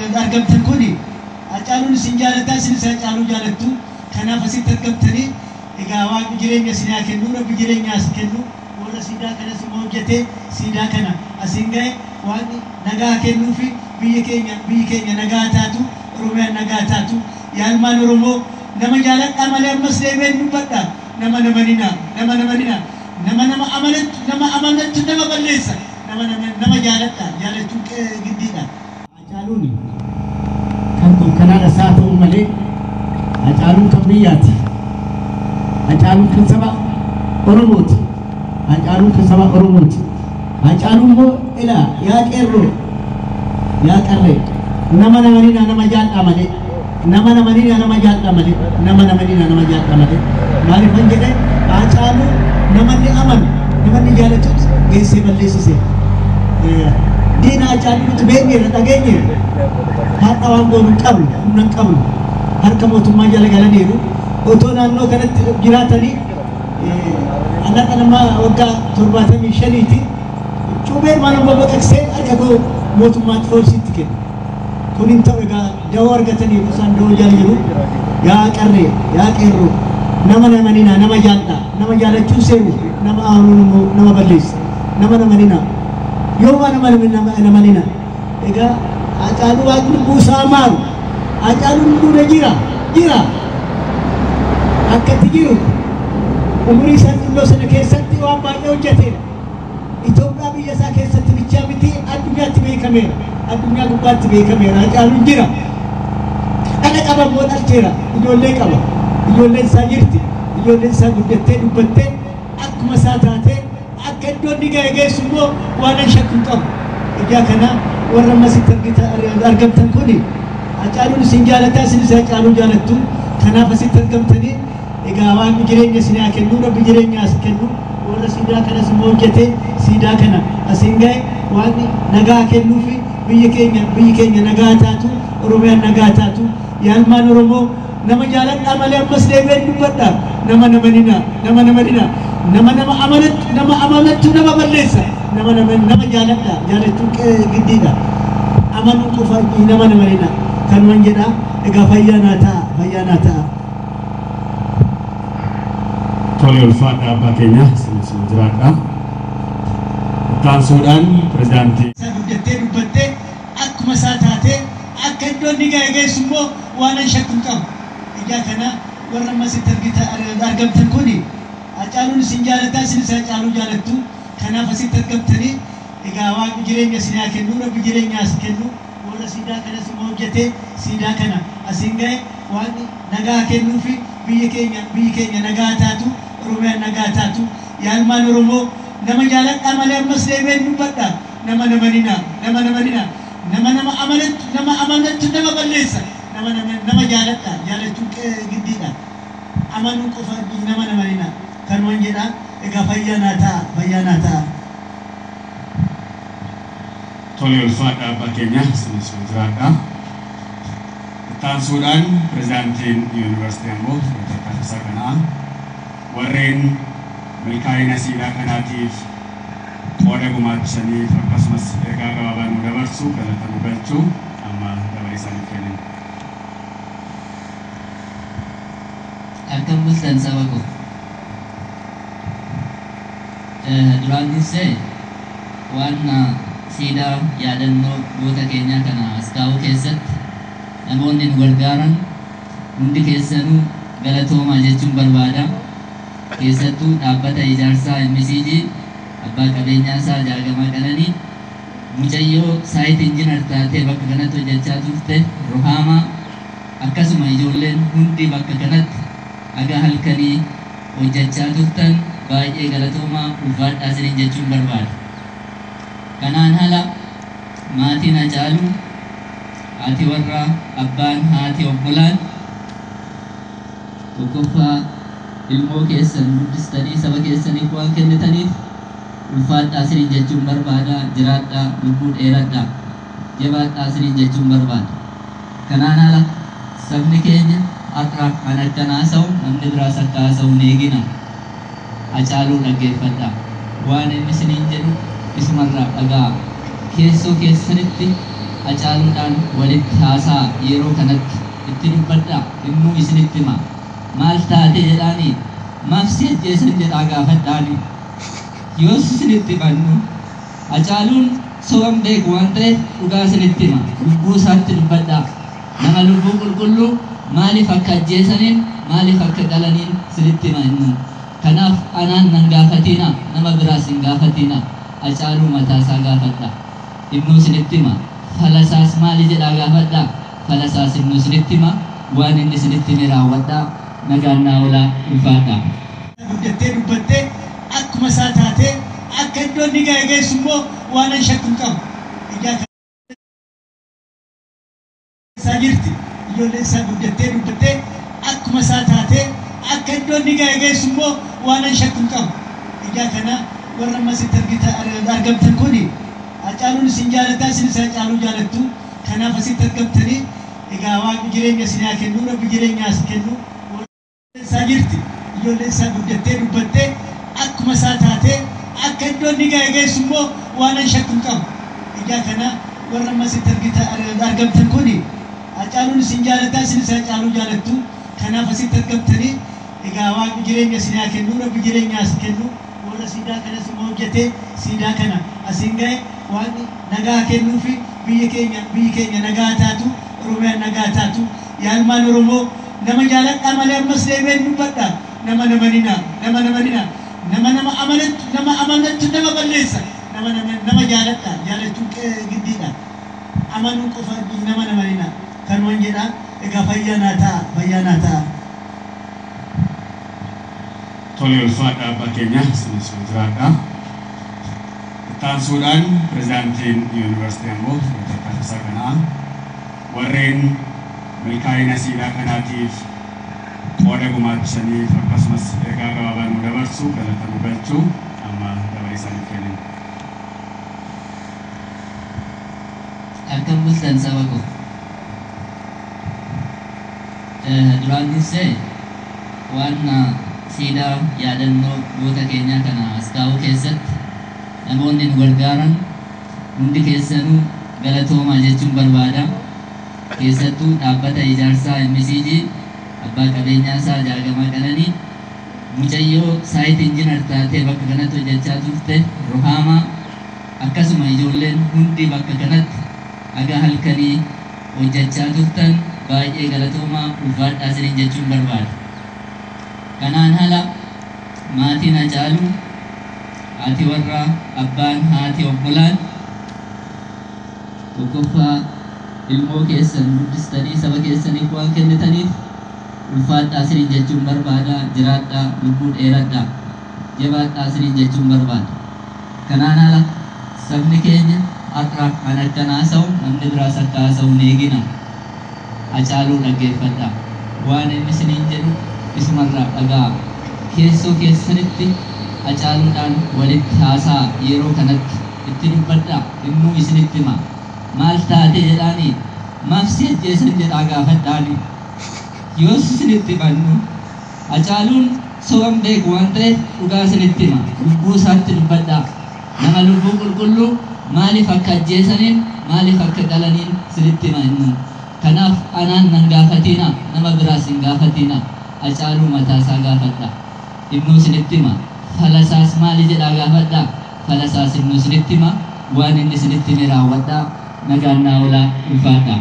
argamtan kuni Hacaaluun isin jaalataa, isinis Hacaaluu jaalattu. Kanaaf asitti argamtanii egaa Waaqni jireenya isin haa kennu, Rabbi jireenya as kennu. Warra siidaa kanas immoo hojjetee siidaa kana asiin ga'e Waaqni nagaa kennuu fi biyyi keenya nagaa taatu, Oromiyaan nagaa taatu. Yaa ilmaan Oromoo, nama jaaladhaa malee, ammas deebi'een dubbadha, nama namanina, nama namanina. Nama nama amanattu, nama amanattu nama balleessa. Nama nama jaaladha, jaalachuun giddiidha. Hacaaluun kan kanaadha isaa ta'u malee Hacaaluun kan biyyaati. Hacaaluun kan saba Oromooti. Hacaaluun kan saba Oromooti. Hacaaluun immoo ilaa, yaa qeerroo, yaa qarree, nama namanina, nama jaadhaa malee, nama namanina, nama jaadhaa malee, nama namanina, nama jaadhaa malee. Maaliifan jedhe? Hacaaluu namanni amanu, namanni jaalatutti geessee balleessise. Diina Hacaaluu nuti beekneerra, dhageenyeerra. Har'a waan goonu hin qabnu, humna hin qabnu. Harka mootummaa jala galaniiru. Otoo naannoo kanatti jiraatanii annaqa nama waggaa 75ti cuubeen waan amma baqaqsee harka koo mootummaatti foolsiitti kenna. Kun hin ta'u. Egaa dawoo argataniiru, isaan dawoo jala jiru. Yaa qarree, yaa qeerroo, nama namanina, nama jaaldhaa. Nama jaalachuun seenu, nama amanuun immoo nama balleessa. Nama namanina. Yooma nama namanina. Egaa Hacaaluu Waaqni lubbuu isaa maaru. Hacaaluun duudha jira, jira. Akkatti jiru umurii isaa xinnoo sana keessatti waan baay'ee hojjeteera. Itoophiyaa biyya isaa keessatti bichaa miti, addunyaatti beekameera. Addunyaa gubbaatti beekameera. Hacaaluun jira. Dhala qaba immoo, dhalcheera. Ijoollee qaba. Ijoolleen isaa jirti. Ijoolleen isaa guddattee dubbattee akkuma isaa taatee akka iddoo inni ga'e geessu immoo waan an shakku hin qabu. Egaa kana warra ammasitti argamtan kuni Hacaaluun isin jaalataa, isinis Hacaaluu jaalattu. Kanaaf asitti argamtanii egaa Waaqni jireenya isin haa kennu, Rabbi jireenya as kennu. Warra siidaa kanas immoo hojjetee siidaa kana asiin ga'e Waaqni nagaa kennuu fi biyyi keenya nagaa taatu, Oromiyaan nagaa taatu. Yaa ilmaan Oromoo, nama jaaladhaa malee, ammas deebi'een dubbadha, nama namanina, nama namanina. Nama nama amanattu, nama amanattu nama balleessa. Nama nama nama jaaladha, jaalachuun giddiidha. Amanuu qofa, nama namanina. Kanuman jedha. Egaa fayyaa naa ta'a, fayyaa naa ta'a. Tole, ulfaadha abbaa keenya, isinis nu jiraadha. Ittaansuudhaan pirezidaantii Isaa guddattee dubbattee akkuma isaa taatee akka iddoo inni ga'e geessu immoo waan an shakku hin qabu. Egaa kana warra ammasitti argamtan kuni Hacaaluun isin jaalataa, isinis Hacaaluu jaalattu. Kanaaf asitti argamtanii egaa Waaqni jireenya isin haa kennu, Rabbi jireenya as kennu. Warra siidaa kanas immoo hojjetee siidaa kana asiin ga'e Waaqni nagaa kennuu fi biyyi keenya nagaa taatu, Oromiyaan nagaa taatu. Yaa ilmaan Oromoo, nama jaaladhaa malee, ammas deebi'een dubbadha, nama namanina, nama namanina. Nama nama amanattu, nama amanattu nama balleessa. Nama nama nama jaaladha, jaalachuun giddiidha. Amanuu qofa, nama namanina. Kanuman jedha. Egaa fayyaa naa ta'a, fayyaa naa ta'a. Tole, ulfaadha abbaa keenya, isinis nu jiraadha. Ittaansuudhaan pirezidaantiin Yuunivarsiitii Amboo Dr. Taaddasaa Qana'aa warreen milkaa'ina siidaa kanaatiif qooda gumaachaniif akkasumas ergaa gabaabaa nu dabarsu, galata nu galchuu amma dabaree isaaniif kennina. Akkam bultan, saba koo? Duraan dursee waan siidaa yaadannoo goota keenyaa kana as kaa'uu keessatti namoonni nu gargaaran hundi keessanuu galatoomaa jechuun barbaada. Keessattuu dhaabbata ijaarsaa MCG, abbaa qabeenyaa isaa Jaagamaa Qananii, mucayyoo site engineer taatee bakka kanatti hojjechaa turte Ruhaamaa, akkasuma ijoolleen hundi bakka kanatti haga halkanii hojjechaa turtan baay'ee galatoomaa, ulfaadhaa isiniin jechuun barbaada. Kanaan ala maatiin Hacaaluu, haati warraa, abbaan, haati, obbolaan, tokkoffaa ilmoo keessan guddistanii saba keessaniif waan kennitaniif ulfaadhaa isiniin jechuun barbaada. Jiraadhaa, lubbuu dheeradhaa, jabaadhaa isiniin jechuun barbaada. Kanaan ala sabni keenya har'a kan akkan haasa'u namni biraas akka haasa'u hin eegina. Hacaaluu dhaggeeffadhaa. Waan inni isiniin jedhu isumarraa dhaga'a. Keessoo keessanitti Hacaaluudhaan walitti haasaa yeroo kanatti itti dubbadhaa innuu isinitti hima. Maal taate jedhaanii maaf si ajjeesan jedhaa gaafadhaani. Yoos isinitti himannu Hacaaluun soban beeku waan ta'eef dhugaa isinitti hima. Lubbuu isaatti dubbadhaa. Nama lubbuu qulqulluu maaliif akka ajjeesaniin maaliif akka qalaniin isinitti hima innu. Kanaaf anaan nan gaafatiina nama biraas hin gaafatiina. Hacaaluu mataasaa gaafadha. Innuu isinitti hima. Falasaas maali jedhaa gaafadha. Falasaas innuu isinitti hima. Waan inni isinitti hime raawwadhaa. Nagaan naa oolaa ulfaadha. Guddattee dubbattee akkuma isaa taatee akka iddoo inni ga'e geessu immoo waan an shakku hin qabu. Ijaa isaa jirti. Ijoolleen isaa guddattee dubbattee akkuma isaa taatee akka iddoo inni ga'e geessu immoo waan an shakku hin qabu. Ijaa kana warra ammasitti argamtan kuni Hacaaluun isin jaalataa isinis Hacaaluu jaalattu. Kanaaf asitti argamtanii egaa waaqni jireenya isin haa kennu rabbi jireenya as kennu. Isaa jirti. Ijoolleen isaa guddattee dubbattee akkuma isaa taatee akka iddoo inni ga'e geessu immoo waan an shakku hin qabu. Ijaa kana warra ammasitti argamtan kuni Hacaaluun isin jaalataa isinis Hacaaluu jaalattu. Kanaaf asitti argamtanii egaa waaqni jireenya isin haa kennu rabbi jireenya as kennu. Warra siidaa kanas immoo hojjetee siidaa kana asiin ga'e waaqni nagaa kennuu fi biyya keenya nagaa taatu Oromiyaan nagaa taatu yaalmaan Oromoo nama jaaladhaa malee ammas deemeen dubbadha nama namanina nama namanina nama nama amanattu nama amanattu nama balleessa nama nama jaaladha jaalachuun giddiidha amanuu qofa nama namanina kanuman jedha egaa fayyaa naa ta'a fayyaa naa ta'a. Tole ulfaadha abbaa keenya isinis jiraadha. Ittaansuudhaan pirezidaantiin yuunivarsiitii Amboo Dr. Taaddasaa Qana'aa warreen milkaa'ina siidaa kanaatiif qooda gumaachaniif akkasumas ergaa gabaabaa nu dabarsu galata nu galchuu amma dabaree isaaniif kennina. Akkam bultan saba koo. Duraan dursee waan siidaa yaadannoo goota keenyaa kana as kaa'uu keessatti namoonni nu gargaaran hundi keessanuu galatoomaa jechuun barbaada. Keessattuu dhaabbata ijaarsaa MCG abbaa qabeenyaa isaa Jaagamaa Qananii mucayyoo site engineer taatee bakka kanatti hojjechaa turte Ruhaamaa akkasuma ijoolleen hundi bakka kanatti haga halkanii hojjechaa turtan baay'ee galatoomaa ulfaadhaa isiniin jechuun barbaada. Kanaan ala maatiin Hacaaluu haati warraa abbaan haati obbolaan tokkoffaa ilmoo keessan guddistanii saba keessaniif waan kennitaniif ulfaadhaa isiniin jechuun barbaada. Jiraadhaa, lubbuu dheeradhaa, jabaadhaa isiniin jechuun barbaada. Kanaan ala sabni keenya har'a kan akkan haasa'u namni biraas akka haasa'u hin eegina. Hacaaluu dhaggeeffadhaa. Waan inni isiniin jedhu isumarraa dhaga'a. Keessoo keessanitti Hacaaluudhaan walitti haasaa yeroo kanatti itti dubbadhaa innuu isinitti hima. Maal taate jedhaanii maaf si ajjeesan jedhaa gaafadhaani. Yoos isinitti himannu Hacaaluun soban beeku waan ta'eef dhugaa isinitti hima. Lubbuu isaatti dubbadhaa. Nama lubbuu qulqulluu maaliif akka ajjeesaniin maaliif akka qalaniin isinitti hima innu. Kanaaf anaan nan gaafatiina nama biraas hin gaafatiina. Hacaaluu mataasaa gaafadha. Innuu isinitti hima. Falasaas maali jedhaa gaafadha. Falasaas innuu isinitti hima. Waan inni isinitti hime raawwadhaa. Nagaan naa oolaa ulfaadha.